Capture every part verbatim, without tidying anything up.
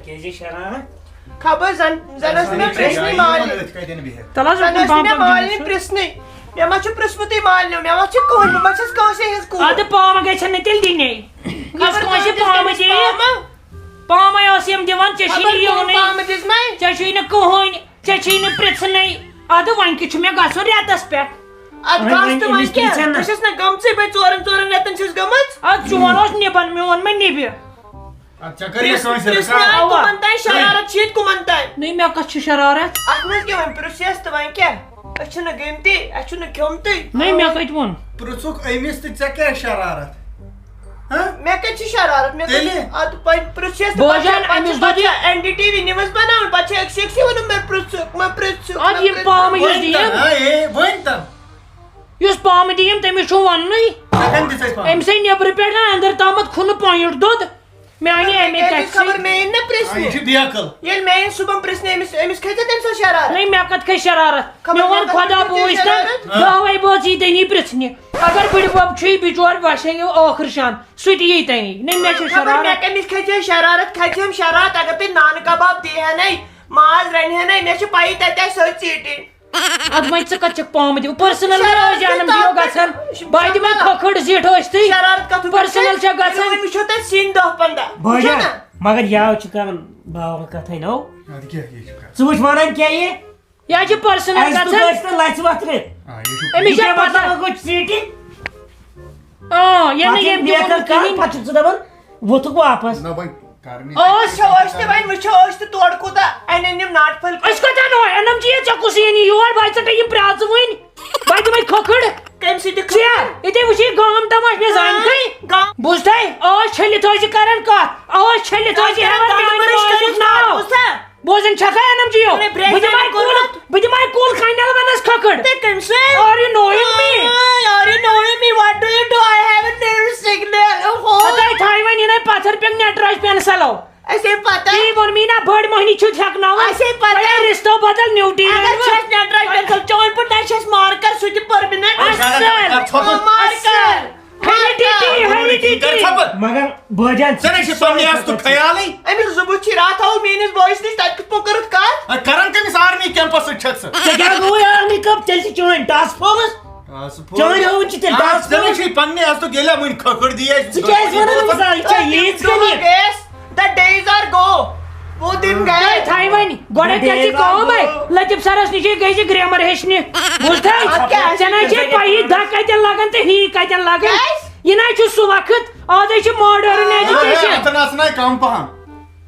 کیٛازِ شرارت؟ خبر زن، زن ٲس مےٚ پرٛژھنٕے مالِنۍ۔ أتھۍ کَتٮ۪ن بِہِتھ؟ تَلہٕ حظ، زن اوس مےٚ مالِنۍ پرٛژھنٕے۔ مےٚ ما چھُ پرٛژھمُتٕے مالِنیو، مےٚ ما چھُ کٕہٕنۍ، بہٕ ما چھَس کٲنٛسے ہٕنٛز کوٗر۔ اَدٕ پامہٕ گژھن نہٕ تیٚلہِ دِنۍ۔ یُس خبر کٲنٛسہِ کٲنٛسہِ پامہٕ دِژ دِیہِ، پامہٕ؟ پامَے اوس یِم دِوان، ژےٚ چھُے خبر نہٕ کٕم یِونٕے۔ پامہٕ دِژ مےٚ؟ ژےٚ چھُے نہٕ کٕہٕنۍ، ژےٚ چھُے نہٕ پرٛژھنٕے۔ اَدٕ وۄنۍ کیٛاہ چھُ مےٚ گژھُن رٮ۪تَس پٮ۪ٹھ؟ اَدٕ وۄنۍ، گژھ تہٕ وۄنۍ وۄنۍ أمِس کیٛاہ؟ پرٛژھن نہ۔ بہٕ چھَس نہ گٔمژٕے، بہٕ ژورَن ژورَن رٮ۪تَن چھَس گٔمٕژ۔ اَدٕ چون اوس نِبَن، میون مہ نِبہِ۔ اَدٕ ژےٚ کٔر یہِ کٲنٛسہِ پرٛژھ-، پرٛژھ مےٚ آے اَوا۔ کُمَن تام شرارت چھِ ییٚتہِ کُمَن تام۔ نٔے، مےٚ کَتھ چھِ شرارت؟ اَتھ منٛز کیٛاہ وۄنۍ پرٛژھ یَس تہٕ وۄنۍ کیٛاہ؟ أسۍ چھِنہٕ گٔمتی، اَسہِ چھُنہٕ کھیوٚمتُے۔ نٔے، مےٚ کَتہِ ووٚن؟ پرٛژھُکھ أمِس تہٕ ژےٚ کیٛاہ شرارت؟ ہہ؟ مےٚ کَتہِ چھِ شرارت؟ مےٚ کَتہِ تیٚلہِ؟ اَدٕ وۄنۍ پرٛژھ یَس تہٕ پَتہٕ بوزان چھِ، پَتہٕ أمِس چھِ، پَتہٕ دوٚپُے چھِ N D T V news بَناوٕنۍ، پَتہٕ چھِ أکسٕے أکسٕے وَنان، "مےٚ پرٛژھُکھ، مےٚ پرٛژھُکھ، اَدٕ مےٚ یِم پرٛژھُکھ۔" پامہٕ یُس ؤنۍ دِیِم۔ تَن، ہہ، اے، ؤنۍ تَن۔ یُس پامہٕ دِیِم، تٔمِس چھُ وَننُے۔ ژےٚ کَمہِ دِژ اَسہِ پامہٕ؟ أمۍ سٕے نیٚبرٕ پٮ۪ٹھ نہ اَندَر تامَتھ کھُنہٕ پۄیِنٛٹ دۄد۔ مےٚ اَنے خبر اَمے مےٚ کیٛازِ، کَتھِ خبر سۭتۍ۔ مےٚ یِن نہ آ، پرٛژھنہِ۔ یہِ چھِ بیقل۔ ییٚلہِ مےٚ یِن صُبحن پرٛژھنہِ أمِس، أمِس کھژِ تَمہِ ساتہٕ شرارت؟ نَے، مےٚ کَتھ کھژِ شرارت؟ خبر مےٚ ووٚن مےٚ کَتھ خۄدا کھژِ بوٗزۍ تَن، شرارت؟ آ۔ دَہ وَے بٲژ یی تٔنی پرٛژھنہِ۔ اگر بٕڈِ بَب چھُے بِچور وَشے یہِ ٲخٕر شان، سُہ تہِ یی تَنی۔ نَے، مےٚ چھِ خبر شرارت۔ مےٚ کٔمِس کھژِ ہے شرارت، کھژِ ہم شرارت اگر تُہۍ نانہٕ کباب دی ہے نَے، ماز رَنہِ ہے نَے، مےٚ چھِ پَیی تَتہِ آسہِ سۄ ژیٖٹِنۍ۔ اَدٕ وۄنۍ ژٕ کَتھ چھَکھ پامہٕ دِوان؟ پٔرسٕنَل شرارت روزِ اَنَم کَتھ دِیو پٮ۪ٹھ؟ گژھان۔ بہٕ دِمَے کھۄکھٕڑ زِٹھ ٲسۍتھٕے۔ شرارت کَتھ پٮ۪ٹھ؟ پٔرسٕنَل چھےٚ گژھان۔ ییٚلہِ وۄنۍ وٕچھو تۄہہِ سِنۍ دَہ پنٛداہ۔ بٲے وٕچھو جان، نا؟ مگر یاو چھِ کَران باوَن کَتھَے نو۔ اَدٕ کیٛاہ یہِ چھُ کَران؟ ژٕ وٕچھ وَنان کیٛاہ یہِ؟ یہِ حظ چھِ پٔرسٕنَل اَسہِ تہِ گژھان۔ گژھِ نہٕ لَژِ وَتھرِ۔ آ، یہِ چھُ أمِس یہِ چھےٚ کیٛاہ پَتہ۔ مطلب گوٚو چیٖٹِنٛگ؟ آ، یہِ نہٕ پَتہٕ ییٚمۍ ییٚلہِ تہِ ووٚنُن بیکار کَرٕ، کِہیٖنۍ۔ پَتہٕ چھُکھ ژٕ دَپان، وۄتھُکھ واپس۔ نہ وۄنۍ کر مےٚ أسۍ چھِ، أسۍ تہِ وۄنۍ وٕچھو، أسۍ تہِ تورٕ کوٗتاہ اَنن یِم ناٹہِ پھٔلۍ۔ أسۍ کوٚت اَنو؟ اَنم چی ژےٚ کُس یی نہٕ یور؟ بہٕ ژَٹے یِم پرٛاژٕ وٕنۍ۔ بہٕ دِمے کھۄکھٕڑ۔ کَمہِ سۭتۍ چھِ ژےٚ کھۄکھٕڑ؟ ییٚتے وٕچھی گام تماش مےٚ زانہِ ہاں، کھٕے۔ گام۔ بوٗزتھے؟ آز چھٔلِتھ ٲسۍ کران کَتھ، آز چھٔلِتھ ٲسۍ ہٮ۪وان میٛانہِ مٲلِس ماجہِ کَرُن ناو۔ بوٗزتھا؟ بوزان چھکھا اَنم جِیو؟ تُہۍ نے برٛیک بہٕ دِمے ڈاوُن کُل، کوٚرمُت؟ بہٕ دِمے کُل کنڈل ونس کھکھڑ۔ تُہۍ کٔمۍ سۭتۍ؟ Are you knowing me? آ، are you knowing me? What do you do? I have a nerve signal. اوہو۔ ہتے تھاوِ وۄنۍ یِنَے پتھر پٮ۪ٹھ نٹراج پینسلو۔ اَسے پتہ۔ تی ووٚن مےٚ نا بٔڑ مۄہنی چھُ تھٮ۪کناوان۔ اَسے پتہ۔ وۄنۍ رِشتو بدل نیوٗ ٹی وی اگر وۄنۍ۔ چھَس نٹراج پینسل چون پٲٹھۍ نہ چھَس مارکر سُہ تہِ پٔرمِننٹ۔ اَصٕل۔ مارکر۔ Heredity, heredity. کر ژھۄپہٕ۔ مگر بٲجان ژےٚ نَے چھِ پننہِ آستُک خیالٕے۔ أمِس زٕ بُتھ چھی راتھ آوُس میٲنِس بٲیِس نِش، تَتہِ کِتھ پٲٹھۍ کٔرٕتھ کَتھ؟ اَدٕ کران کٔمِس آرمی کیمپس سۭتۍ چھَکھ ژٕ؟ ژےٚ کیٛاہ گوٚوُے آرمی کیمپ؟ تیٚلہِ چھِ چٲنۍ ٹاسک فورس۔ Task force. چٲنۍ ہٲوٕن چھِ تیٚلہِ آ، ٹاسک ژےٚ نَے فورس۔ چھُے پننہِ آستُک ییٚلہِ وٕنہِ کھٔکھٕر دی اَسہِ۔ ژٕ کیٛازِ وَنان أمِس آ، یہِ چھا ییٖژ کٔمی؟ The days are go۔ وہ دن گئے۔ تۄہہِ تھایہِ وۄنۍ گۄڈے کیٛاہ چھِ کٲم ہے؟ لطیف سرس نِش گٔے زِ گرٛیمر ہیٚچھنہِ۔ بوٗزتھا؟ اَدٕ کیٛاہ؟ ژےٚ نَے چھے پَیی دَہ کَتٮ۪ن لَگَن تہٕ ہی کَتٮ۪ن لَگَن۔ کیٛازِ؟ یہِ نَے چھُ سُہ وقت، آزے چھِ ماڈٲرٕن ایجوکیشن۔ اَتھ نَس نَے کَم پَہَم۔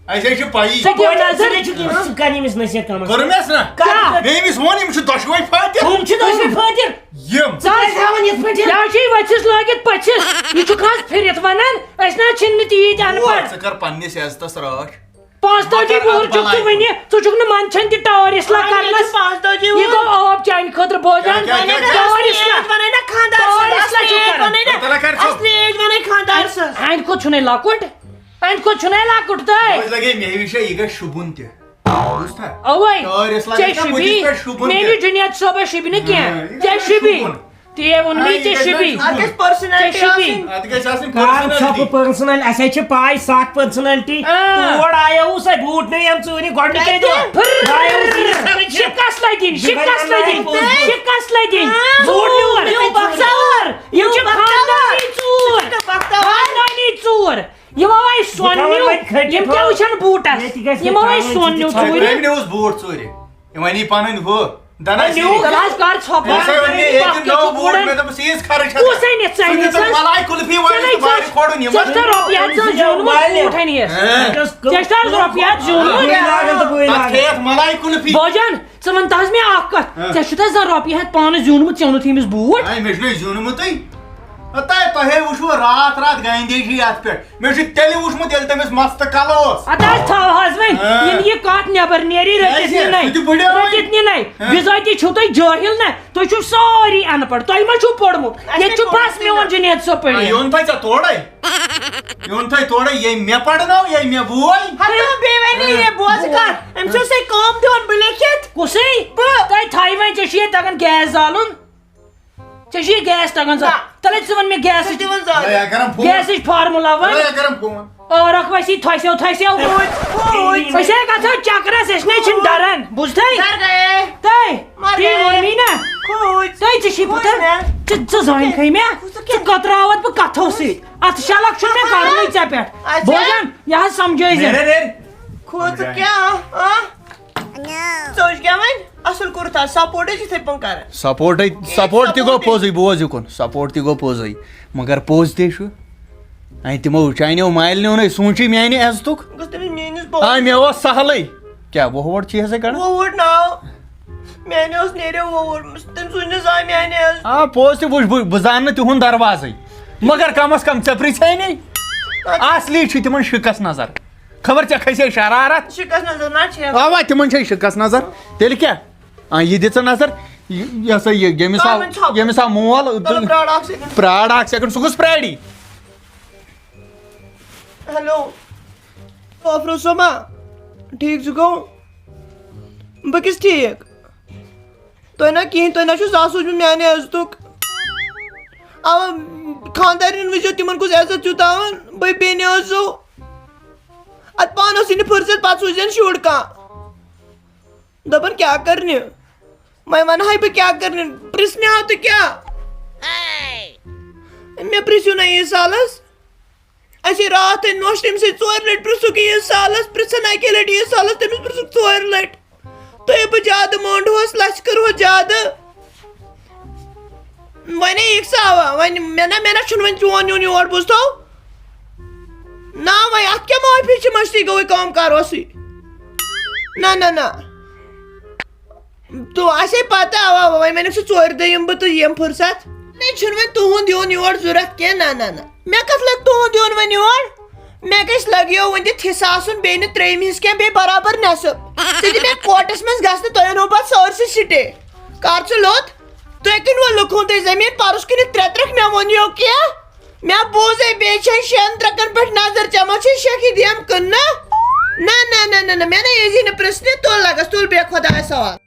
اَسے چھِ پَیی۔ ژےٚ دِیو نظر۔ ژٕ کَر ییٚمِس نصیحت کَمَس؟ کٔر مےٚ ٲس نہ؟ کیٛاہ؟ مےٚ أمِس ووٚن، یِم چھِ دۄشوَے فٲطر۔ ہُم چھِ دۄشوَے فٲطر۔ یِم۔ ژٕ کیٛازِ ہاوان یِتھ پٲٹھۍ؟ یہِ حظ چھِ یہِ ؤژھِس لٲگِتھ پٔژھِس۔ یہِ چھُکھ حظ پھِرِتھ وَنان؟ أسۍ نہ حظ چھِنہٕ تیٖتۍ اَن پَڑھ۔ ژٕ کَر پنٛنِس عزتَس رٲچھ۔ پانٛژتٲجی وُہُر چھُکھ ژٕ وٕنہِ، ژٕ چھُکھ نہٕ منٛدچھان تہِ ٹٲر اِسلا اَہَن، یہِ چھُ کرنس۔ پانٛژتٲجی یہِ وُہُر۔ گوٚو عٲب چانہِ خٲطرٕ بوزان۔ کیٛاہ، کیٛاہ، کیٛاہ، کیٛاہ؟ ٹٲر اِسلا۔ اصلی age وَنے نا خانٛدار ٹٲر سٕنٛز، اِسلا اصلی چھُکھ age کران۔ وَنے نا، تَلہ کر ژٕ۔ اصلی age وَنے خانٛدار سٕنٛز۔ اَہَنہِ کھۄتہٕ چھُنَے لۄکُٹ، اَہَنہِ کھۄتہٕ چھُنَے لۄکُٹ تۄہہِ۔ وۄنۍ لگے مےٚ وٕچھے، یہِ گژھِ شوٗبُن تہِ۔ بوٗزتھا؟ اوے، ٹٲر اِسلا ژےٚ گژھِ نا شوٗبی، مٔٹِس پٮ۪ٹھ شوٗبُن تہِ۔ میٛٲنِس جُنید صٲبَس شوٗبی نہٕ کینٛہہ۔ ہاں، یہِ ژےٚ گژھِ شوٗبی۔ شوٗبُن۔ تی ہے ووٚن مےٚ، ژےٚ چھُے۔ اَتھ گژھِ personality ژےٚ چھُے۔ آسٕنۍ۔ اَتھ گژھِ آسٕنۍ کر personality۔ ژھۄپہٕ personal، اَسہِ ہے چھِ پاے ستھ personality۔ آ۔ تور آیوُس ہے بوٗٹ نہٕ یِم ژوٗرِ گۄڈٕنِکے دۄہ۔ پھر۔ بہٕ آیوُس یہِ۔ شِکس لٔگِنۍ، شِکس لٔگِنۍ، بہٕ شِکس لٔگِنۍ۔ آ۔ ژوٗر نیوٗ۔ یِم بختور، یِم چھِ یِم بختور۔ خاندٲنی ژوٗر۔ یِم چھِ بختور۔ خاندٲنی ژوٗر۔ یِم آے سۄن بہٕ تھاوَن نیوٗ، وۄنۍ کھٔٹِتھ یِم کیٛاہ ہُہ۔ وٕچھن بوٗٹس؟ ییٚتہِ گژھِ یِم نہٕ آے ترٛاوٕنۍ سۄن تہِ نیوٗ ژھۄپہٕ۔ ژوٗرِ۔ أمۍ نیوٗ اوس بوٗٹھ ژوٗرِ۔ یِم وَنی پَنٕنۍ ہُہ۔ دَنا نیوٗ شریٖف۔ کَلَس کَر ژھۄپہٕ؟ مےٚ ہسا ووٚن مےٚ ییٚتہِ نوٚو بوٗٹھ، مےٚ دوٚپُس، ییٖژ خرٕچ چھَنہٕ۔ کُس أنِتھ ژےٚ؟ ژٕ أنِتھ دِژٕکھ ژٕ؟ مَلایہِ کُلفی ژٕ وٲلِس أنَے تہٕ مارِ ژٕ؟ کھوڑُن یِمَن۔ ژےٚ چھُتھ رۄپیہِ ہَتھ زَن زیوٗنمُت ہہ؟ بوٗٹھ اَنہِ یَس؟ ہہ؟ ژےٚ چھُتھ رۄپیہِ ہَتھ زیوٗنمُت؟ بہٕ لاگَن تہٕ بہٕ تَتھ لاگَن۔ کھیٚیَتھ مَلایہِ کُلفی۔ بوجان، ژٕ وَن تہٕ حظ مےٚ اَکھ کَتھ۔ ہہ؟ ژےٚ چھُتھ حظ زَن رۄپیہِ ہَتھ پانَس زیوٗنمُت، ژےٚ اوٚنُتھ ییٚمِس بوٗٹھ؟ اے، مےٚ چھُنہٕ زیوٗنمُتٕے۔ ہتا، تۄہے وٕچھوٕ راتھ راتھ گاندھی جی اَتھ پٮ۪ٹھ۔ مےٚ چھُ تیٚلہِ وٕچھمُت، ییٚلہِ تٔمِس مستہٕ کلہٕ اوس۔ اَدٕ حظ تھاو حظ وۄنۍ۔ ہاں۔ یِم یہِ کَتھ نٮ۪بر نیرِ، رٔٹِتھ کیٛازِ؟ نِنَے۔ سُہ تہِ بٕڈیو وۄنۍ۔ رٔٹِتھ نِنَے۔ ہاں۔ بِزٲتی چھُو تُہۍ جٲہِل نہ، تُہۍ چھِو سٲری اَن پَڑھ۔ تۄہہِ ما چھُو پوٚرمُت؟ اَسہِ ییٚتہِ چھُ پوٚرمُت بَس میون جُنید صٲب آ، پٔرِتھ۔ یہِ اوٚن تۄہہِ ژےٚ تورَے؟ یہِ اوٚن تۄہہِ تورَے؟ ییٚمۍ مےٚ پَرنٲو، ییٚمۍ مےٚ بوے؟ ہَتہٕ بیٚیہِ وَنے یہِ بوزٕ کَتھ۔ أمِس اوس ہے کٲم دِوان، بہٕ لیکھِتھ۔ کُسٕے؟ بہٕ۔ تۄہہِ تھایہِ وۄنۍ، ژےٚ چھُ ییٚتہِ تَگان گیس زالُن؟ ژےٚ چھُے گیس تَگان زَن؟ نہ۔ تَلے ژٕ وَن مےٚ گیسٕچ، ژٕ وَن زَن۔ ہے، کرم فون۔ گیسٕچ فارمولا وَن۔ ہے، کرم فون۔ ٲرَکھ وَسی تھۄسیو تھۄسیو۔ فون۔ أسۍ ہے گژھو چَکرَس، أسۍ نے چھِنہٕ ڈَران، بوٗزتھٕے؟ ڈر گئے۔ تَے، مر تی گئے۔ ووٚن مےٚ نا۔ کھوٗژ۔ تَے ژےٚ چھی کھوٗژ پَتہ، مےٚ۔ ژٕ، ژٕ زٲنۍ کھے مےٚ۔ کھوٗژ کیٛاہ؟ ژٕ کَتراوَتھ بہٕ کَتھو سۭتۍ۔ اَتھ شَلَکھ چھُنہٕ مےٚ کَرنُے ژےٚ پٮ۪ٹھ۔ اچھا۔ بوزان، یہِ حظ سَمجھٲے زِ۔ نیر، نیر۔ کھوژ کیٛاہ؟ آ؟ ژٕ وٕچھ کیٛاہ وۄنۍ؟ اَصٕل کوٚرُتھ آز، سپورٹ ٲسۍ یِتھَے پٲٹھۍ کَران۔ سپورٹٕے، ییٚتہِ سپورٹ تہِ گوٚو سپورٹ۔ پوٚزُے، بوز یُکُن، سپورٹ تہِ گوٚو پوٚزُے۔ مگر پوٚز تہِ چھُ۔ اَے تِمو چانیو مالنیو نَے سوٗنٛچُے میٛانہِ عزتُک۔ گوٚژھ تٔمِس میٛٲنِس بوزُن۔ آ، مےٚ اوس سہلٕے۔ کیٛاہ، وُہ ووٹ چھی حظ ژےٚ کَڑان؟ وُہ ووٹ ناو۔ میٛانہِ اوس نیرِو وُہ ووٹ، تٔمۍ سوٗنٛچ نہٕ زانٛہہ میٛانہِ عزتُک۔ آ، پوٚز تہِ، وٕچھ، بہٕ، بہٕ زانہٕ نہٕ تِہُنٛد دروازَے۔ مگر کم از کم ژےٚ پرٛژھے نے۔ اچھا۔ اصلی چھِ تِمن شِکس نظر۔ خبر ژےٚ کھسے شرارت۔ شِکس نظر نہ چھےٚ۔ اوا، تِمن چھے شِکس نظر۔ تیٚلہِ کیٛاہ؟ آ، یہِ دِ ژٕ نظر۔ یہِ، یہِ ہسا یہِ، ییٚمِس آو، ترٛاوُن ژھۄپہٕ۔ ییٚمِس آو مول، تُل تہٕ پرٛار اکھ second۔ پرٛار اکھ second، سُہ کُس پرٛاری؟ ہیلو، افروز صٲبا، ٹھیٖک چھُکھو؟ بہٕ کِس ٹھیٖک؟ تۄہہِ نہ کِہیٖنۍ، تۄہہِ نہ چھُو زانٛہہ سوٗنٛچمُت میٛانہِ عزتُک۔ اَوا، خانٛدارٮ۪ن وٕچھِو، تِمَن کُس عزت چھُ تھاوان۔ بٔے بیٚنہِ ٲسٕو۔ اَدٕ پانہٕ ٲسٕے نہٕ فرصت، پَتہٕ سوٗزٮ۪ن شُر کانٛہہ۔ دَپان کیٛاہ کَرنہِ؟ وۄنۍ وَنہٕ ہاے بہٕ کیٛاہ کَرنہِ؟ پرٛژھنہِ ہا تہٕ کیٛاہ؟ مےٚ پرٛژھِو نہ ییٖژ سالَس۔ اَسے راتھ أنۍ نوٚش تٔمۍ سٕے ژورِ لَٹہِ پرٛژھُکھ ییٖژ سالَس، پرٛژھن اَکے لَٹہِ ییٖژ سالَس، تٔمِس پرٛژھُکھ ژورِ لَٹہِ۔ تۄہہِ بہٕ زیادٕ مونٛڈہوس، لَژھِ کٔرہوس زیادٕ۔ وۄنۍ ہے یِکھ ژاوا، وۄنۍ مےٚ نہ، مےٚ نہ چھُنہٕ وۄنۍ چون یُن یور، بوٗزتھو؟ نہ، وۄنۍ اَتھ کیٛاہ معٲفی چھِ، مٔشتٕے گوٚوُے کٲم کَروسٕے۔ نہ، نہ، نہ۔ تو اَسے پَتہ، اَوا، اَوا، وۄنۍ وَنٮ۪کھ ژٕ ژورِ دۄہہِ یِمہٕ بہٕ تہٕ یِم فرصت۔ مےٚ چھُنہٕ وۄنۍ تُہُنٛد یُن یور ضوٚرَتھ کینٛہہ، نہ، نہ، نہ۔ مےٚ کَتھ لَگہِ تُہُنٛد یُن وۄنۍ یور؟ مےٚ گژھِ لَگیو وۄنۍ دِتھ حِصہٕ آسُن بیٚیہِ نہٕ ترٛیٚیِمہِ حِصہٕ کینٛہہ، بیٚیہِ برابر نٮ۪صٕف۔ ژٕ دِ مےٚ کوٹَس منٛز گژھنہٕ، تۄہہِ اَنو پَتہٕ سٲرسٕے سِٹے۔ کَر ژٕ لوٚت؟ تُہۍ کٕنوٕ لُکہٕ ہُنٛدُے زٔمیٖن، پَرُس کٕنِتھ ترٛےٚ ترٛکھ، مےٚ ووٚنیو کینٛہہ؟ مےٚ بوٗزے، بیٚیہِ چھے شٮ۪ن ترٛکَن پٮ۪ٹھ نظر، ژےٚ ما چھے شیخی دیم کٕننہٕ؟ نہ، نہ، نہ، نہ، نہ، مےٚ نہ یہِ زی نہٕ پرٛژھنہِ، تُل لَگَس، تُل بیٚیہِ خۄدایَس حوالہٕ۔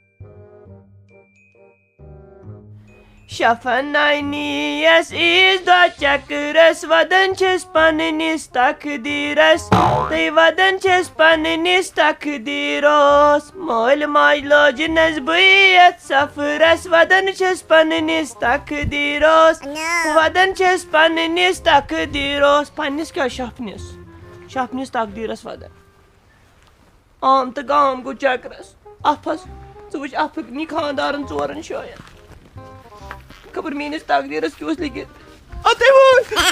شفنانی یس عیٖذ دۄہ چکرس، ودان چھِس پننِس تقدیرس، تہٕ ودان چھِس پننِس تقدیرس۔ مٲلۍ ماجہِ لٲجِنس بہٕ یتھ سفرس، ودان چھِس پننِس تقدیرس، ودان چھِس پننِس تقدیرس۔ پننِس کیٛاہ شفنِس؟ شفنِس تقدیرس ودان۔ عام تہٕ گام گوٚو چکرس۔ افس، ژٕ وٕچھ افٕکۍ نی خاندارن ژورن شاین۔ خبر میٲنِس تقدیرس کیٛاہ اوس لیکھِتھ۔ اتے وۄنۍ۔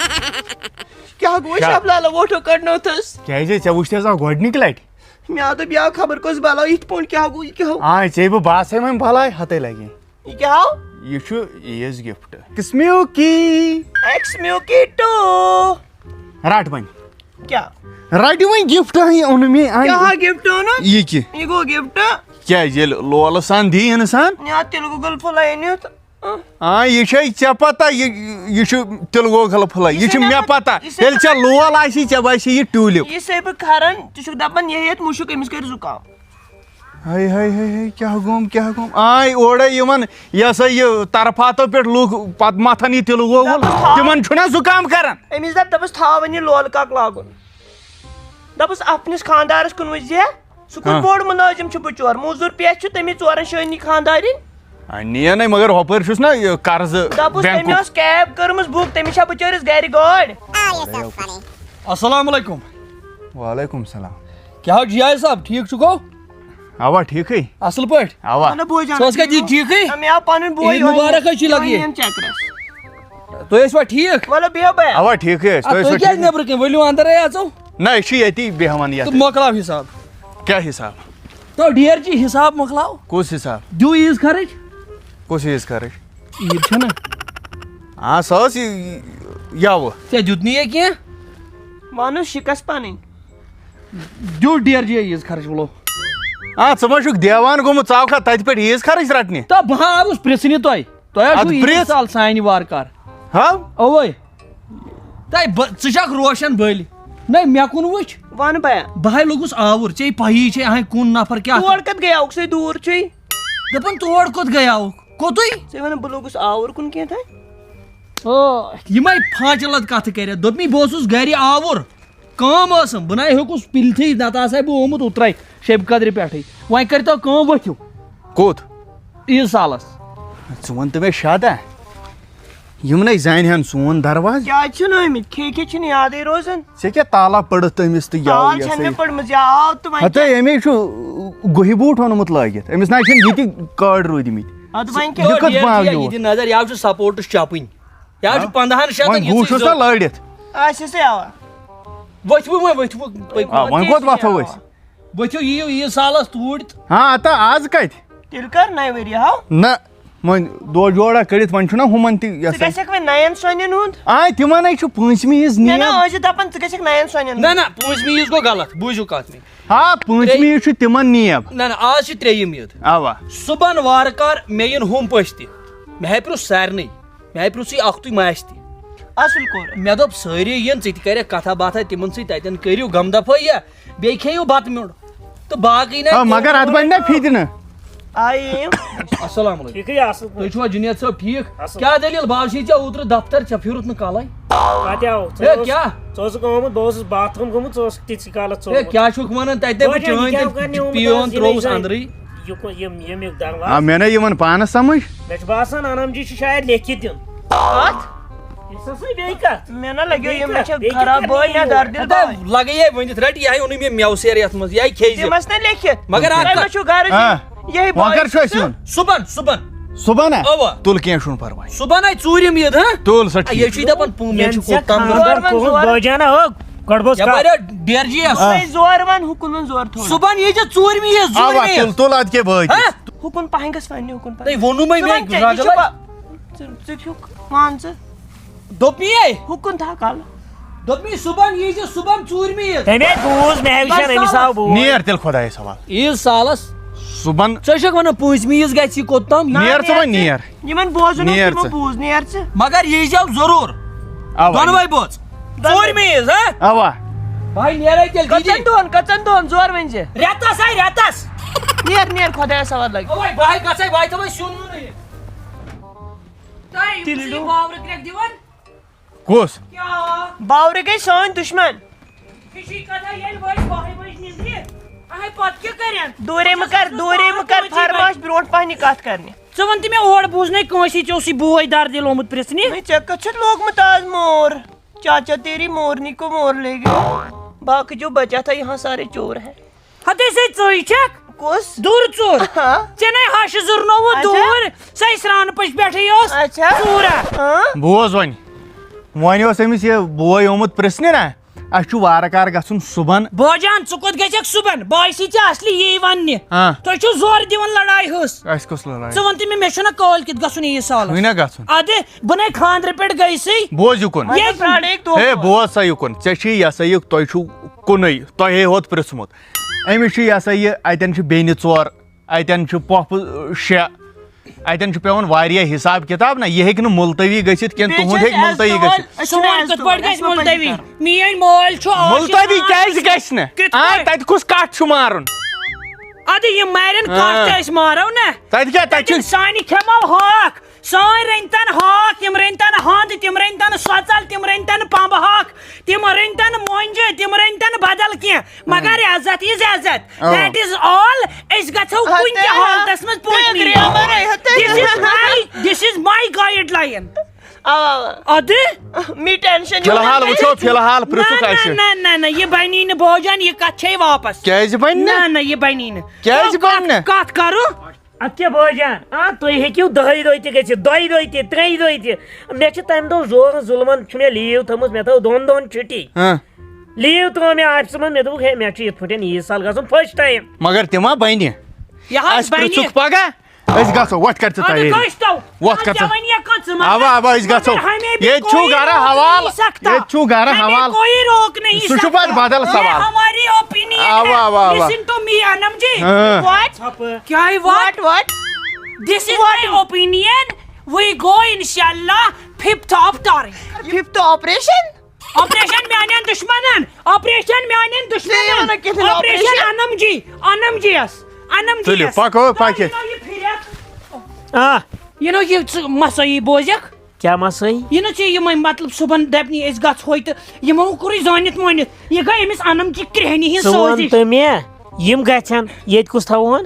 کیٛاہ گوٚو کیٛاہ؟ شب لالا ووٹو کڑنوتھس۔ کیٛازِ؟ ژےٚ وٕچھتھس آو گۄڈنِکۍ لٹہِ؟ مےٚ آو دوٚپ یا خبر کۄس بلا، یِتھ پٲٹھۍ کیٛاہ گوٚو، یہِ کیٛاہ گوٚو؟ آ، ژےٚ بہٕ باسے وۄنۍ بلاے ہتے لگے۔ یہِ کیٛاہ آو؟ یہِ چھُ عیٖز گفٹ۔ کسمیو کی؟ ایکسمیو ki to. رٹ وۄنۍ۔ کیٛاہ؟ رٹہِ وۄنۍ گفٹ، آے اوٚن مےٚ، آے۔ کیٛاہ گفٹ اوٚنُتھ؟ یہِ کہِ؟ یہِ گوٚو گفٹ؟ کیٛازِ ییٚلہِ لولہٕ سان دی انسان؟ یا تیٚلہِ گوٚو گُل پھوٚلے أنِتھ۔ آ، یہِ چھے ژےٚ پتہ، یہِ، یہِ چھُ تِلہٕ گۄگل پھوٚلے، یہِ یہِ چھُ چھُے مےٚ مےٚ پتہ۔ یہِ چھُے ییٚلہِ ژےٚ لول آسی، ژےٚ باسی یہِ ٹیوٗلِپ۔ یہِ چھُسے بہٕ کھران، ژٕ چھُکھ دپان یہِ ہیٚتھ مُشُک، أمِس کَرِ زُکام۔ ہاے، ہاے، ہاے، ہاے، کیٛاہ گوٚم، کیٛاہ گوٚم؟ آے اورے یِمن، یہِ ہسا یہِ طرفاتو پٮ۪ٹھ لُکھ پتہٕ متھان یہِ تِلہٕ گۄگُل، دَپُس تھاو۔ تِمن چھُنہ زُکام کران؟ أمِس دَپ، دَپُس تھاو وۄنۍ یہِ لولہٕ کاک لاگُن۔ دَپُس اپنِس خانٛدارس کُن وٕچھ زِ، سُہ کُس ہاں۔ بوٚڑ مُلٲزِم چھُ بِچور، موٚزوٗر پٮ۪ٹھ چھُ تٔمِس ژورن شٲنی خانٛدارِنۍ۔ آ، نِیَن ہے، مگر ہۄپٲرۍ چھُس نہ یہِ قرضہٕ دَپُس بینکُک۔ تٔمۍ ٲس کیب کٔرمٕژ بُک، تٔمِس چھا بِچٲرِس گرِ گٲڑۍ؟ السلام علیکم۔ وعلیکم السلام۔ کیٛاہ حظ جی آی صٲب، ٹھیٖک چھُکھو؟ اوا، ٹھیٖکھٕے۔ اَصٕل پٲٹھۍ؟ اوا۔ اَہَن حظ، بوے جان، ژٕ اوسکھا جی ٹھیٖکھٕے؟ مےٚ آو پَنُن بوے عیٖد یِہوٚے، مُبارک حظ چھِ یِہوٚے لگی۔ یِم چکرس۔ تُہۍ ٲسوا ٹھیٖک؟ وَلہٕ بیٚہو بیا۔ اوا، ٹھیٖکھٕے ٲسۍ۔ آ، تُہۍ تُہۍ ٲسوا کیٛازِ ٹھیٖک؟ نیٚبرٕ کِنۍ؟ ؤلِو اَندَرَے اَژو۔ نہ، أسۍ چھِ ییٚتی بیٚہوان یَتھ۔ تہٕ مۄکلاو حِساب۔ کیٛاہ حِساب؟ تو ڈیر جی حساب مۄکلاو۔ کُس حساب؟ دیو عیٖز خرٕچ۔ کُس عیٖز خرٕچ؟ عیٖد چھَنہ؟ آ، سۄ ٲس یہِ، یَوٕ۔ ژےٚ دیُت نہٕ یہِ کینٛہہ۔ مانو شِکَس پَنٕنۍ۔ دیو ڈیر جی عیٖز خرٕچ وَلو۔ آ، ژٕ ما چھُکھ دیوان گوٚمُت، ژٕ آوکھا تَتہِ پٮ۪ٹھ عیٖز خرٕچ رَٹنہِ؟ تہٕ بہٕ ہا آوُس پرٛژھنہِ تۄہہِ۔ تۄہہِ حظ اَدٕ چھُو عیٖد پرٛژھ۔ سال سانہِ وارٕ کار۔ ہا؟ اوے۔ تۄہہِ بہٕ، ژٕ چھَکھ روشن بٔلۍ۔ نَے، مےٚ کُن وٕچھ۔ وَن بیا۔ بہٕ ہاے لوٚگُس آوُر، ژےٚ پَیی چھے اَہَے کُن نفر کیٛاہ۔ تور کَتھ گٔیاوُکھ، سُے دوٗر چھُے۔ دَپان تور کوٚت گٔیاوُکھ؟ کوٚتُے؟ ژےٚ وَنہٕ بہٕ لوٚگُس آوُر کُن کینٛہہ تام۔ او، یِمے فاجلت کتھٕ کٔرِتھ۔ دوٚپمی، بہٕ اوسُس گرِ آوُر، کٲم ٲسٕم، بہٕ نَے ہیوٚکُس پِلتھٕے، نتہٕ آسہٕ ہا بہٕ آمُت اوترے شیٚبہِ قدرِ پٮ۪ٹھٕے۔ وۄنۍ کٔرۍتو کٲم، ؤتھِو۔ کوٚت؟ عیٖد سالس۔ ژٕ وَن تہٕ مےٚ شادا، یِم نَے زانہِ ہن سون دروازٕ۔ کیٛازِ چھِنہٕ آمٕتۍ؟ کھے کھے چھِنہٕ یادٕے روزان۔ ژےٚ کیٛاہ تالا پٔڑٕتھ تٔمِس تہٕ یاو تال یہِ چھَنہٕ ہسا مےٚ یہِ؟ پٔڑمٕژ، یہِ آو تہٕ وۄنۍ ہتے، کیٛاہ؟ أمے چھُ گُہہِ بوٗٹھ اوٚنمُت لٲگِتھ، أمِس نَے چھِنہٕ یہِ تہِ کٲڑۍ روٗدۍمٕتۍ۔ اَدٕ وۄنۍ کیٛاہ؟ یہِ کٔژ یہِ پاو یہِ یور؟ یہِ نظر، یہِ آو چھُ سپورٹس چپٕنۍ۔ یہِ حظ چھُ ہا؟ پنٛداہن شیٚتن وۄنۍ یِژٕے گوٗ چھُس نا ضوٚرتھ۔ لٲڑِتھ۔ آسہِ سے آوا۔ ؤتھِو وۄنۍ، ؤتھِو وۄنۍ، پٔکِو۔ آ، وۄنۍ کوٚت وۄتھو أسۍ؟ ؤتھِو، یِیِو عیٖد سالس توٗرۍ تہٕ۔ ہاں، تہٕ آز کتہِ؟ تیٚلہِ کر نَیہِ ؤرۍ یہِ ہاو؟ نہ، وۄنۍ دۄہ جوڑا کٔڑِتھ، وۄنۍ چھُنہ ہُمن تہِ ژٕ یژھان۔ گژھکھ وۄنۍ نَین سۄنٮ۪ن ہُنٛد؟ آے، تِمن ہے چھُ پوٗنٛژمہِ عیٖد نہ، نہ، نیب۔ أسۍ چھِ دپان ژٕ گژھکھ نَین سۄنٮ۪ن نہ، ہُنٛد۔ نہ، پوٗنٛژمہِ عیٖد گوٚو غلط، بوٗزِو کتھ مےٚ۔ ہا، پوٗنٛژمہِ ترٛے-، عیٖد چھُ تِمن نیب۔ نہ، نہ، آز چھِ ترٛیٚیِم عیٖد۔ اوا۔ صُبحن وارٕ کار مےٚ یِن ہُم پٔژھۍ تہِ۔ مےٚ ہے پرُژھ سارنٕے۔ مےٚ ہے پرُژھ یہِ اکھتُے ماسہِ تہِ۔ اصل کوٚر۔ مےٚ دوٚپ سٲری یِن، ژٕ تہِ کرکھ کتھا باتھا تِمن سۭتۍ، تتٮ۪ن کٔرِو غم دفٲیہ، بیٚیہِ کھیٚیِو بتہٕ میوٚنٛڈ۔ تہٕ باقٕے نہ آ، مگر اتھ بنہِ نہ فتنہٕ۔ آیی یِم۔ السلام علیکم۔ ٹھیکٕے اصل پٲٹھۍ۔ تُہۍ چھِوا جُنید صٲب ٹھیک؟ اصل۔ کیٛاہ دٔلیٖل؟ بہٕ آسے ژےٚ اوترٕ دفتر، ژےٚ پھیوٗرُتھ نہٕ کلے۔ کتہِ آو؟ ژٕ ہے، اوس-، کیٛاہ؟ ژٕ اوسُکھ آمُت، بہٕ اوسُس باتھ روٗم گوٚمُت، ژٕ اوسُکھ تِژھٕے کالس ہے، ژومُت۔ کیٛاہ چھُکھ ونان؟ تتہِ نَے بہٕ بوجان، یہِ چٲنۍ کیٛاہ تہِ کرنہِ آمُت پیون آز یِمے ترووُس زَنہِ؟ اندرٕے۔ یہِ کو-، یِم، یِم یِم دروازٕ۔ آ، مےٚ نَے یِوان پانس سمجھ۔ مےٚ چھُ باسان، انم جی چھُ شاید لیکھِتھ دیُن۔ کتھ؟ یہِ چھا سُے بیٚیہِ کتھ؟ مےٚ نہ لگیو بیٚیہِ یِم، مےٚ کتھ؟ چھِ بیٚیہِ خراب کتھ بٲے، مےٚ دردِل ہتا، بٲے۔ لگے یے ؤنِتھ، رٹ یہِ ہاے اوٚنُے مےٚ مٮ۪وٕ سیر یتھ منٛز، یہِ ہاے کھیٚیہِ زِ۔ تِم ٲسۍ نہ لیکھِتھ۔ مگر اکھ تۄہہِ کتھ۔ ما چھُو غرض آ۔ یِہے بٲے؟ کۄکر چھُ اَسہِ یُن۔ صُبحن، صُبحن۔ صُبحن ہا؟ اوا۔ تُل، کینٛہہ چھُنہٕ پرواے۔ صُبحن ہاے ژوٗرِم عیٖد، ہا؟ تُل سا آ، یہِ ٹھیٖک۔ چھُے دپان پوٗ-، مےٚ چھُ یَنہٕ ژےٚ کوٚت تام خانٛدر گوٚمُت۔ کوٚرُتھ، بٲجانہ، ہو، گۄڈٕ بوز یپٲرۍ کتھ۔ ہا، ڈیر جی یس۔ آ۔ ہے، زورٕ وَن، ہُکُن وَن زورٕ تھوڑا۔ صُبحن یی ژےٚ ژوٗرمہِ عیٖد، اوا، ژوٗرمہِ عیٖد۔ تُل، تُل، اَدٕ کیٛاہ بٲگۍ۔ ہا؟ ہُکُن پہن گژھ وَننہِ، ہُکُن پہن۔ تۄہہِ ووٚنوُ مےٚ، ژٕ مےٚ وَن ژےٚ، یہِ چھُ رجب با-، ژٕ، ژٕ چھُکھ، مان ژٕ۔ دوٚپمی ہے۔ ہُکُن تھاو کَلہٕ۔ دوٚپمی صُبحن یی زِ صُبحن ژوٗرمہِ عیٖد۔ تَمے بوٗز مےٚ وٕچھان، أمِس آو بوٗز۔ نیر تیٚلہِ خۄدایَس حوالہٕ۔ عیٖد سالَس۔ صُبحن۔ ژٕ چھَکھ وَنان پٲنٛژمہِ عیٖز گژھِ یہِ کوٚت تام؟ نہ، نیر ژٕ وۄنۍ نیر۔ یِمَن بوزُن اوس، نیر یِمو ژٕ۔ بوٗز، نیر ژٕ۔ مگر یی زیو ضروٗر۔ اَوا۔ دۄنوَے بوز۔ دۄنوَے۔ ژوٗرمہِ عیٖز، ہا؟ اَوا۔ بھائی نیرے تیٚلہِ کٔژَن دیٖدی۔ دۄہَن، کٔژَن دۄہَن زورٕ ؤنۍ زِ؟ رٮ۪تَس ہاے، رٮ۪تَس۔ نیر، نیر، خۄدایَس حوالہٕ لَگہِ۔ اَوَے بھائی گژھے، بھائی تھاوَے سیُن ویُن أنِتھ۔ تۄہہِ یِم چھِ یہِ تِلِو۔ باورٕ کرٛٮ۪کھ دِوان۔ کُس؟ کیٛاہ؟ باورٕ گٔے سٲنۍ دُشمن۔ ہِشی کتھا، ییٚلہِ وٲتۍ باہہِ بجہِ نِندرِ، اہے پتہٕ کیٛاہ کرن؟ دوٗرے مہٕ کر، دوٗرے مہٕ کر، فرماش برونٛٹھ پہنی کتھ کرنہِ۔ ژٕ وَن تہٕ مےٚ، اورٕ بوٗز نے کٲنٛسہِ، ژےٚ اوسُے بوے دردِ لومُت پرٛژھنہِ۔ ہے، ژےٚ کتھ چھُتھ لوگمُت آز مور؟ چاچا تیری مورنی کو مور لے گئی۔ باقی جو بچا تھا یہاں سارے چور ہے۔ ہتے سے ژٕے چھکھ؟ کُس؟ دوٗر ژوٗر۔ ہاں۔ ژےٚ نے ہش زُرنووُتھ اچھا۔ دوٗر۔ سۄے سرٛانہٕ پٔچ پٮ۪ٹھٕے ٲس اچھا۔ ژوٗرا۔ ہاں۔ بوز وۄنۍ۔ وۄنۍ اوس أمِس یہِ بوے آمُت پرٛژھنہِ نا، اَسہِ چھُ وارٕ کارٕ گژھُن صُبحن۔ بوجان، ژٕ کوٚت گژھکھ صُبحن؟ بہٕ آسی ژےٚ اصلی یی وننہِ۔ ہاں۔ تُہۍ چھِو زورٕ دِوان لڑایہِ ہٕس۔ اَسہِ کۄس لڑایہِ؟ ژٕ وَن تہٕ مےٚ، مےٚ چھُنہ کٲلۍ کِتھ گژھُن یہِ سالس؟ چھُے نہ گژھُن۔ اَدٕ بہٕ نے خانٛدرٕ پٮ۪ٹھ گٔیسٕے۔ بوز یہِ کُن۔ ییٚلہِ پرٛاڑے اکھ دۄہ ہے، بوز۔ بوز سا یہِ کُن۔ ژےٚ چھُے یہِ ہسا یہِ، تۄہہِ چھُو کُنُے، تۄہے ہوت پرٛژھمُت۔ أمِس چھُ یہِ ہسا یہِ، اَتٮ۪ن چھِ بیٚنہِ ژور، اَتٮ۪ن چھِ پۄپھٕ شےٚ، اَتٮ۪ن چھُ پٮ۪وان واریاہ حساب کِتاب نہ، یہِ ہیٚکہِ نہٕ مُلتوی گٔژھِتھ کینٛہہ، بیٚیہِ چھِ تُہُنٛد ہیٚکہِ اَسہِ مُلتوی عزت گٔژھِتھ۔ سون کِتھ پٲٹھۍ گژھِ مُلتوی؟ میٲنۍ مٲلۍ چھُ آز مُلتوی چھُ کیٛازِ آز گژھِ نہٕ؟ کِتھ آ، پٲٹھۍ؟ تَتہِ کُس کَٹھ چھُ مارُن؟ اَدٕ یِم مارن کَٹھ آ۔ تہٕ أسۍ مارو نہ۔ تَتہِ کیٛاہ؟ تَتہِ تَتہِ چھُ سانہِ کھٮ۪مو ہاکھ۔ سٲنۍ رٔنۍ تن ہاکھ، یِم رٔنۍ تن ہَنٛد، تِم رٔنۍ تن سۄژل، تِم رٔنۍ تن پمبہٕ ہاکھ، تِم رٔنۍ تن مۄنجہِ، تِم رٔنۍ تن بدل کینٛہہ، مگر عزت is عزت۔ اَوا۔ That is all۔ أسۍ گژھو کُنہِ تہِ ہتے ہا۔ حالتس منٛز پوٗنٛژمہِ۔ تُہۍ گرٛیمر ہے ہتے۔ This is my، this is my guideline۔ اَوا، اَوا۔ اَدٕ؟ مےٚ ٹینشن فی الحال وٕچھو، فی الحال پرٛژھُکھ نہ، اَسہِ۔ نہ، نہ، نہ، نہ، یہِ بنی نہٕ بوجان، یہِ کتھ چھے واپس۔ کیٛازِ بنہِ نہٕ؟ نہ، نہ، یہِ بنی نہٕ۔ کیٛازِ تۄہہِ بنہِ نہٕ؟ کتھ، کتھ کرو؟ اَدٕ کیٛاہ بٲے جان، آ، تُہۍ ہیٚکِو دَہہِ دۄہہِ تہِ گٔژھِتھ، دۄیہِ دۄہہِ تہِ، ترٛیٚیہِ دۄہہِ تہِ۔ مےٚ چھِ تَمہِ دۄہ زورٕ ظُلمَن چھُ مےٚ leave تھٲومٕژ، مےٚ تھٲو دۄن دۄہَن چھُٹی۔ ہاں۔ Leave تھٲو مےٚ آفسہٕ منٛز، مےٚ دوٚپُکھ، ہے، مےٚ چھُ یِتھ پٲٹھۍ عیٖد سال گژھُن first time۔ مگر تِم ما بَنہِ؟ یہِ حظ اَسہِ بَنہِ۔ پرٛژھُکھ پگاہ، أسۍ گژھو، وۄتھ کر ژٕ اَدٕ تیٲری۔ کٲنٛسہِ تو؟ وۄتھ کر اَدٕ ژٕ۔ کیٛاہ وَنہِ یہِ کَتھ ژٕ مگر اَوا، اَوا، أسۍ گژھو۔ ہمیں بھی ییٚتہِ چھُ کوئی گرٕ روک حوال، نہیں سکتا۔ ییٚتہِ چھُ گرٕ ہمیں حوال۔ کوئی روک نہیں سُہ چھُ پَتہٕ سکتا۔ بدل یہ سوال۔ ہماری opinion اَوا، ہے۔ اَوا، اَوا۔ Listen to me، انم جی۔ ہاں۔ What؟ کیٛاہ ہے what؟ What, what? This is my opinion. We go, انشاءاللہ، fifth of Tariq. Fifth operation؟ Operation میانٮ۪ن دُشمنن، operation میانٮ۪ن دُشمنن۔ ژےٚ یہِ وَنان کِتھ کٔنۍ operation؟ Operation؟ انم جی، انم جی یس، انم جی تُلِو، یس۔ پکو، تُلِو، پکہِ۔ یہِ نو یہِ پھِرِتھ۔ آ۔ یہِ نو یہِ ژٕ مسٲیی بوزکھ۔ کیٛاہ مسٲیی؟ یہِ نہ ژےٚ یِمے مطلب صُبحن دَپنی أسۍ گژھہوے تہٕ یِمو کوٚرُے زٲنِتھ مٲنِتھ۔ یہِ گٔے أمِس انم چہِ کرٛہنہِ ہِنٛز ژٕ وَن سٲزِش۔ تہٕ مےٚ، یِم گژھن، ییٚتہِ کُس تھاوون؟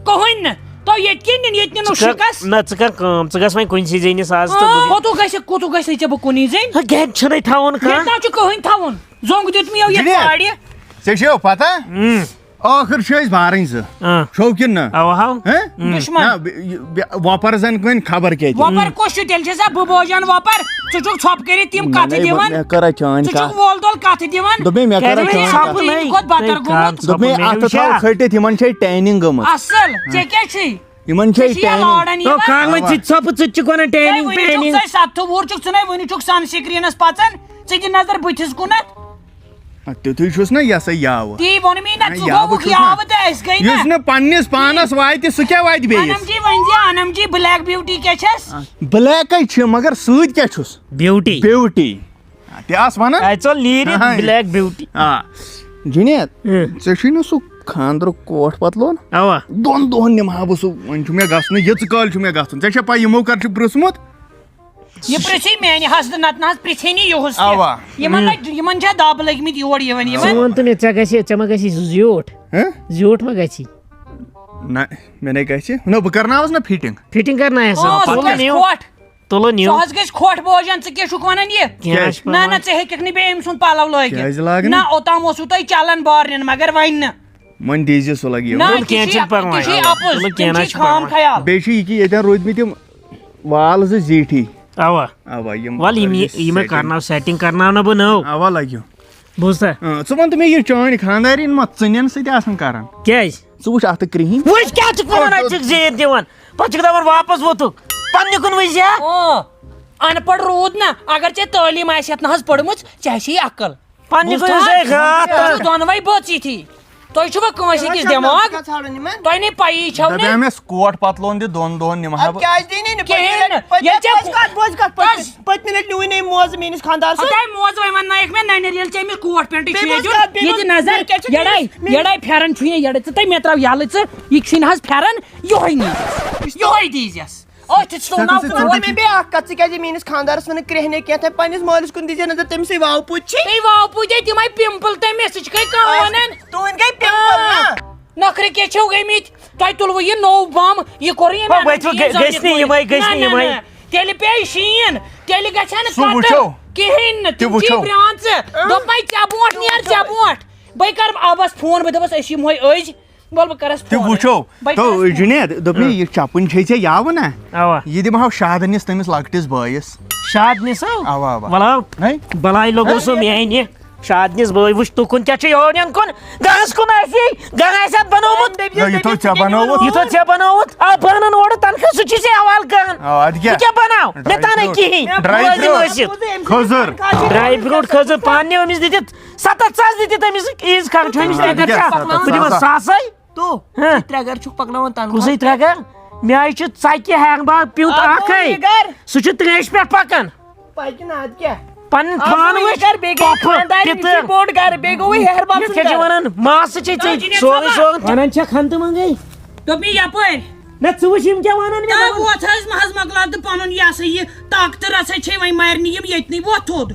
کٕہٕنۍ نہٕ۔ تو ییٚتہِ کیٛاہ نِن؟ ییٚتہِ نِنو ژٕ کر، شِکس۔ نہ، ژٕ کر کٲم، ژٕ گژھ وۄنۍ کُنسٕے زٔنِس آز تہٕ آ، بہٕ کوٚتُو گژھِ، کوٚتُو گژھِ ژےٚ بہٕ کُنی زٔنۍ؟ ہا، گرِ چھُنَے تھاوُن ییٚتہِ کانٛہہ۔ نہ چھُ کٕہٕنۍ تھاوُن۔ زوٚنگ دیُت مےٚ یَتھ جُنید، کھالہِ۔ ژےٚ چھےٚ پتہ؟ اۭں۔ ٲخٕر چھِ أسۍ بارٕنۍ زٕ۔ اۭں۔ چھو کِنہٕ نہ؟ اَوا ہاو۔ ہہ؟ اۭں۔ دُشمن۔ نہ، بِ-، یہِ، بِ-، وۄپَر زَن کٕہٕنۍ خبر کیٛاہ دِنۍ۔ وۄپَر کُس چھُ؟ تیٚلہِ چھِ سا بہٕ بوزان وۄپَر۔ ژٕ چھُکھ ژھۄپہٕ کٔرِتھ تِم نہ، کَتھٕ نہ، یِمَن، دِوان۔ مےٚ کَرا چٲنۍ ژٕ کَتھ۔ چھُکھ وول دول کَتھٕ دِوان۔ دوٚپمَے، مےٚ کَرا کَرِ چٲنۍ ژھۄپہٕ کَتھ۔ نَے۔ یہِ کوٚت بَتَر تٔمۍ گوٚمُت؟ کَتھ دوٚپمَے، ژھۄپہٕ مےٚ اَتھٕ تھاو وٕچھا۔ کھٔٹِتھ، یِمَن چھے training گٔمٕژ۔ اَصٕل، ژےٚ کیٛاہ چھُے؟ یِمَن چھے ژےٚ چھِ یا training۔ لاران تو یِوان۔ کالہٕ اَوا۔ ژٕ ژھۄپہٕ، ژٕ تہِ چھُکھ وَنان ترٛےٚ training، وٕنہِ چھُکھ training۔ ژٕ سَتتھٕ وُہُر چھُکھ، ژٕ نَے وٕنہِ چھُکھ سَن سِکریٖنَس پَژان، ژٕ دِ نظر بٕتھِس کُنَتھ۔ آ، تیُتھُے چھُس نہ یہِ ہسا یاوٕ۔ تی ووٚن مےٚ نہ، آ، ژٕ یاوٕ گوٚوُکھ چھُس نہ۔ یاوٕ تہٕ أسۍ گٔے نہ۔ یُس نہٕ پننِس پانس واتہِ، سُہ کیٛاہ واتہِ بیٚیِس؟ انم جی ؤنۍ زِ، انم جی black beauty کیٛاہ چھَس؟ آ، blackے چھِ، مگر سۭتۍ کیٛاہ چھُس؟ Beauty۔ Beauty۔ آ، تہِ آس وَنان۔ اَتہِ ژوٚل نیٖرِتھ ہاے۔ Black beauty۔ آ، جُنید، اۭں۔ ژےٚ چھُے نہٕ سُہ خانٛدرُک کوٹھ پتلون؟ اَوا۔ دۄن دۄہن نِمہٕ ہا بہٕ سُہ، وۄنۍ چھُ مےٚ گژھنُے، یٔژٕ کٲلۍ چھُ مےٚ گژھُن۔ ژےٚ چھےٚ پَے یِمو کر چھُ پرٛژھمُت؟ یہِ پرٛژھِ میٛانہِ حسدٕ، نتہٕ نہ حظ پرٛژھِ ہے نہٕ یِہُس تہِ۔ اَوا۔ یِمن نہ، یِمن چھا دب لٔگمٕتۍ یور یِوان، یِوان۔ ژٕ وَن تہٕ مےٚ، ژےٚ گژھِ، ژےٚ ما گژھی سُہ زیوٗٹھ؟ ہہ؟ زیوٗٹھ ما گژھی؟ نہ، مےٚ نے گژھِ۔ نہ، بہٕ کرناوس نہ fitting۔ Fitting کرناوس آ، نا، سُہ تُلہٕ گژھِ نیو۔ کھۄٹھ۔ تُلہٕ نیو۔ سُہ حظ گژھِ کھۄٹھ بوجان، ژٕ کیٛاہ چھُکھ وَنان یہِ؟ کیٛاہ چھُ نہ، نہ، پرواے؟ ژٕ ہیٚکَکھ نہٕ بیٚیہِ أمۍ سُنٛد پَلو لٲگِتھ۔ کیٛازِ لاگہٕ نہ، نہٕ؟ اوٚتام اوسوٕ تۄہہِ چَلان بارنٮ۪ن، مگر وۄنۍ نہٕ۔ وۄنۍ دیٖزِ سُہ لَگہِ یہِ۔ نہ، تُل، یہِ کینٛہہ چھُ چھُنہٕ یہِ، پَرواے۔ یہِ چھُ یہِ اَپُز، تُلہٕ، کینٛہہ تٔمۍ نہ چھِ چھُ خام پَرواے۔ خیال۔ بیٚیہِ چھُ یہِ کہِ ییٚتٮ۪ن روٗدۍمٕتۍ یِم وال زٕ زیٖٹھی۔ اَوا۔ اَوا، یِم وَلہٕ یِم کَرِ یہِ، یہِ یِمَے setting۔ کَرناو setting کَرناونہٕ بہٕ نٔو۔ اَوا لَگیو۔ بوٗزتھا؟ اۭں، ژٕ وَن تہٕ مےٚ، یہِ چٲنۍ خانٛدارِنۍ ما ژٕنٮ۪ن سۭتۍ آسان کَران؟ کیٛازِ؟ ژٕ وٕچھ اَتھ تہٕ کرٛہِنۍ۔ وٕچھ کیٛاہ چھُکھ وَنان، اَتھ چھِکھ زیٖر دِوان۔ پَتہٕ چھِکھ دَپان واپَس ووٚتھُکھ۔ پَننہِ کُن وٕچھ زِ۔ اۭں، اَن پَڑھ روٗد نہ، اگر ژےٚ تعلیٖم آسہِ ہَتھ نہ حظ پٔرمٕژ، ژےٚ آسہِ عقل۔ پننہِ بوٗزتھا؟ کُے زے غلط۔ تُہۍ چھِو دۄنوَے بٔژ یِتھی۔ تُہۍ چھِوا کٲنٛسہِ أکِس دٮ۪ماغ؟ تۄہہِ نَے پَیی چھَو نہٕ۔ دَپیٛاو مےٚ کوٹ پَتلون دِ دۄن دۄہَن نِمہٕ ہا بہٕ۔ کِہیٖنۍ نہٕ۔ کِہیٖنۍ نہٕ۔ ییٚلہِ ژےٚ بوز کَتھ، بوز کَتھ، پٔتمہِ، پٔتمہِ لَٹہِ نیوٗ نَے موزٕ میٛٲنِس خانٛدارَس سۭتۍ۔ ہَتاے موزٕ وۄنۍ وَننایَکھ مےٚ نَنہِ ییٚلہِ ژےٚ أمِس کوٹ پٮ۪نٛٹٕے چھُ بیٚیہِ بوز ییٚتہِ۔ کَتھ، بیٚیہِ یہِ بوز نظر، کَتھ۔ یَڑَے، یَڑَے پھٮ۪رَن چھُے نہٕ، یَڑَے ژٕ تَے مےٚ ترٛاو یَلہٕ ژٕ، یہِ چھُے نہٕ حظ پھٮ۪رَن، یِہوٚے نی۔ یِہوٚے دیٖزٮ۪س۔ أتھۍ ژٕ ژٕ ناو ہسا ژٕ کوٗر۔ وۄنۍ مےٚ بیٛاکھ کَتھ، ژٕ کیٛازِ میٛٲنِس خانٛدارَس وَنان کرٛیٚہنہِ کینٛہہ تام؟ پنٛنِس مٲلِس کُن دیٖزِ نظر، تٔمِسٕے واو پوٗتۍ چھِ۔ تٔمۍ واو پوٗتۍ تِمَے pimple تٔمِس، سُہ چھِ کَے کانٛہہ وَنان۔ تُہٕنٛدۍ گٔے pimple نا؟ نۄخرٕ کیٛاہ چھِو گٔمٕتۍ؟ تۄہہِ تُلوٕ یہِ نوٚو بم، یہِ کوٚرُے أمۍ ہا، اَنُن وۄنۍ چھُ چیٖز گٔ-، أنِتھ گٔژھۍ نہٕ وٲلِس۔ یِمَے، گٔژھۍ نہ، نہٕ نہ، یِمَے۔ نہ۔ تیٚلہِ پیٚیہِ شیٖن، تیٚلہِ گژھِ ہا نہٕ سُہ پَتہٕ وٕچھو۔ کِہیٖنۍ نہٕ۔ تہِ تِم چھِ وٕچھو۔ برٛانٛژٕ۔ دوٚپمَے ژےٚ برونٛٹھ نیر، ژےٚ برونٛٹھ۔ بہٕ کَرٕ اَبَس فون، بہٕ دَپَس أسۍ یِمہوے أزۍ۔ وَلہٕ بہٕ کَرَس تہِ فون۔ وٕچھو۔ بہٕ تو کَرَس فون۔ جُنید، دوٚپمَے، اۭں۔ یہِ چَپٕنۍ چھے ژےٚ یاوٕ نا؟ اَوا۔ یہِ دِمہٕ ہاو شادنِس تٔمِس لۄکٹِس بٲیِس۔ شادنِس ہا؟ اَوا، اَوا۔ وَلہٕ ہا۔ ہے؟ بَلاے لوٚگوُ سُہ میٛانہِ شادنِس بٲے۔ وٕچھ تُکُن کیٛاہ چھُ یورٕ یَن کُن۔ گَرَس کُن آسہِ یی۔ گَرٕ آسہِ اَتھ بَنومُت۔ نہ، یہِ تھوٚو ژےٚ بَنووُت۔ یہِ تھوٚو ژےٚ بَنووُت۔ آ، بہٕ اَنَن اورٕ تَنخواہ، سُہ چھُے ژےٚ حوالہٕ کَران۔ آ، اَدٕ کیٛاہ؟ بہٕ کیٛاہ بَناو؟ مےٚ تَنَے کِہیٖنۍ۔ Dry fruit۔ روزِ نہٕ ٲسِتھ۔ کھٔزٕر۔ Dry fruit کھٔزٕر پانہٕ نِیو أمِس دِتِتھ۔ ستتھ ساس دِتِتھ أمِس عیٖز خان چھُ أمِس اَدٕ تیٚتٮ۪تھ کیٛاہ، چھا؟ ستتھ بہٕ دِمس ساس۔ ساسے۔ تو، ہہ۔ ژٕ ترٛےٚ گرٕ چھُکھ پَکناوان تَنہٕ۔ کُسٕے ترٛےٚ گرٕ؟ مےٚ حظ چھُ ژَکہِ ہینٛگ بار پیوٗنٛت اَکھ اَکھ اَکھٕے۔ یہِ گرٕ۔ سُہ چھُ ترٛیشہِ پٮ۪ٹھ پَکان۔ پَکہِ نہٕ اَدٕ کیٛاہ؟ پَنٕنۍ اَکھ پانہٕ گوٚو یہِ وٕچھ، گرٕ، بیٚیہِ گٔے پۄپھٕ، خانٛدارِنۍ، یہِ چھُ پِتٕر۔ بوٚڑ گرٕ، بیٚیہِ گوٚوُے ہیٚہَر بَب یہِ سُنٛد کیٛاہ چھِ گرٕ۔ وَنان؟ ماسہٕ چھے ژےٚ آ، جِنید سورُے صٲبہ۔ سورُے۔ وَنان چھَکھ ہَنٛدٕ منٛگَے۔ دوٚپمَے یَپٲرۍ۔ نہ، ژٕ وٕچھ یِم کیٛاہ وَنان مےٚ تہٕ دَپان۔ وۄتھ حظ، مہ حظ مۄکلاو تہٕ پَنُن یہِ ہسا یہِ طاقتہٕ رَژھَے چھے وۄنۍ مَرنہِ یِم ییٚتنٕے، وۄتھ تھوٚد۔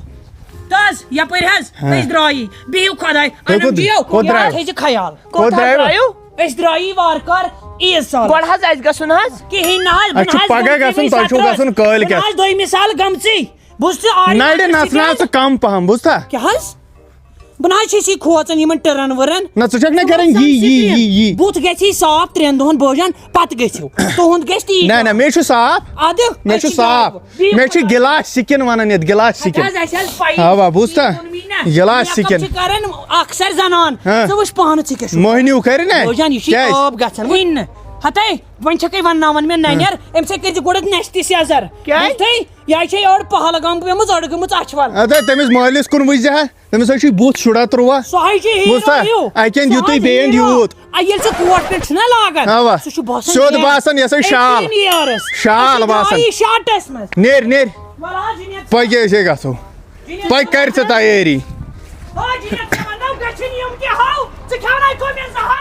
تہٕ حظ، یَپٲرۍ حظ، ہاں۔ أسۍ درٛایی، بِہِو خۄداے، تُہۍ اَنَم کوٚت، جِیو، کوٚت یہِ درٛایِو؟ تھٲیزِ خیال۔ کوٚت کوٚت درٛایِو؟ درٛایِو؟ أسۍ درٛایی وارٕ کار عیٖذ سالہٕ۔ گۄڈٕ حظ اَسہِ گژھُن حظ۔ کِہیٖنۍ نہ حظ، اَسہِ چھُ بہٕ نہ حظ پَگاہ وَنہٕ گژھُن، تۄہہِ چھُو کَتھ۔ گژھُن کٲلۍ بہٕ نہ کٮ۪تھ۔ حظ دوٚیمہِ سالہٕ گٔمژٕے۔ بوٗز ژٕ، آرِ نَرِ نَژناو ژٕ کَم پَہَم، بوٗزتھا؟ کیٛاہ حظ؟ بہٕ نہ حظ چھَس یہِ کھوژان یِمَن ٹٕرَن وٕرَن۔ نہ، ژٕ چھَکھ نہ ژٕ کَران وَن یی، سا یی، سِکریٖن۔ یی، یی۔ بُتھ گژھِ صاف ترٛٮ۪ن دۄہَن بوجان، پَتہٕ گٔژھِو۔ تُہُنٛد گژھِ تی نہ، نہ، کانٛہہ۔ مےٚ چھُ صاف۔ اَدٕ، مےٚ أسۍ چھُ چھِ صاف۔ گَرِ۔ بِہِو مےٚ چھُ خۄدایَس۔ گِلاس سِکِن وَنان یَتھ، گِلاس اَدٕ سِکِن۔ حظ، اَسہِ حظ پَیی۔ اَوا، بوٗزتھا؟ تی ووٚن مےٚ نہ۔ گِلاس مےٚ کَم سِکِن۔ چھِ کَران اَکثر زَنان۔ ہاں۔ ژٕ وٕچھ پانہٕ، ژٕ کیٛاہ چھُکھ۔ مۄہنیوٗ کَرِ نہ؟ بوجان، یہِ چھُے کیٛازِ؟ آب گژھان۔ وٕنہِ نہٕ۔ ہَتَے، وۄنۍ چھَکَے وَنناوان مےٚ نَنٮ۪ر، ہاں۔ أمۍ سۭتۍ کٔرۍزِ گۄڈٕ نَشہِ تہِ سیٚزَر۔ کیٛازِ؟ بوٗزتھٕے؟ یہِ چھےٚ یورٕ پہلگام پیمٕژ، أڑ گٔمٕژ اَچھوَل۔ اَدٕ تٔمِس مٲلِس کُن وٕچھ زِ ہا، تٔمِس حظ چھُ بُتھ شُراہ تُرٛواہ۔ سُہ حظ چھُ ہیٖرو بوٗزتھا؟ ہیوٗ۔ اَتہِ کٮ۪ن سُہ یُتُے حظ چھُ بیٚیَن ہیٖرو۔ یوٗت۔ آ، ییٚلہِ سُہ کوٹ پٮ۪نٛٹ چھُنہ لاگان، اَوا۔ سُہ چھُ باسان سیوٚد یہِ باسان، یہِ ہسا چھُ شال۔ eighteen years۔ شال أسۍ چھِ باسان۔ درٛایی شاٹَس منٛز۔ نیر، نیر۔ وَلہٕ حظ، جُنید۔ پَکہِ أسۍ ہے گژھو۔ جُنید۔ پَکہِ کَرِ ژٕ تیٲری۔ آ، جُنید، ژٕ وَنو گژھِنۍ یِم تہِ ہاو، ژٕ کھٮ۪وناوکھ مےٚ زہر۔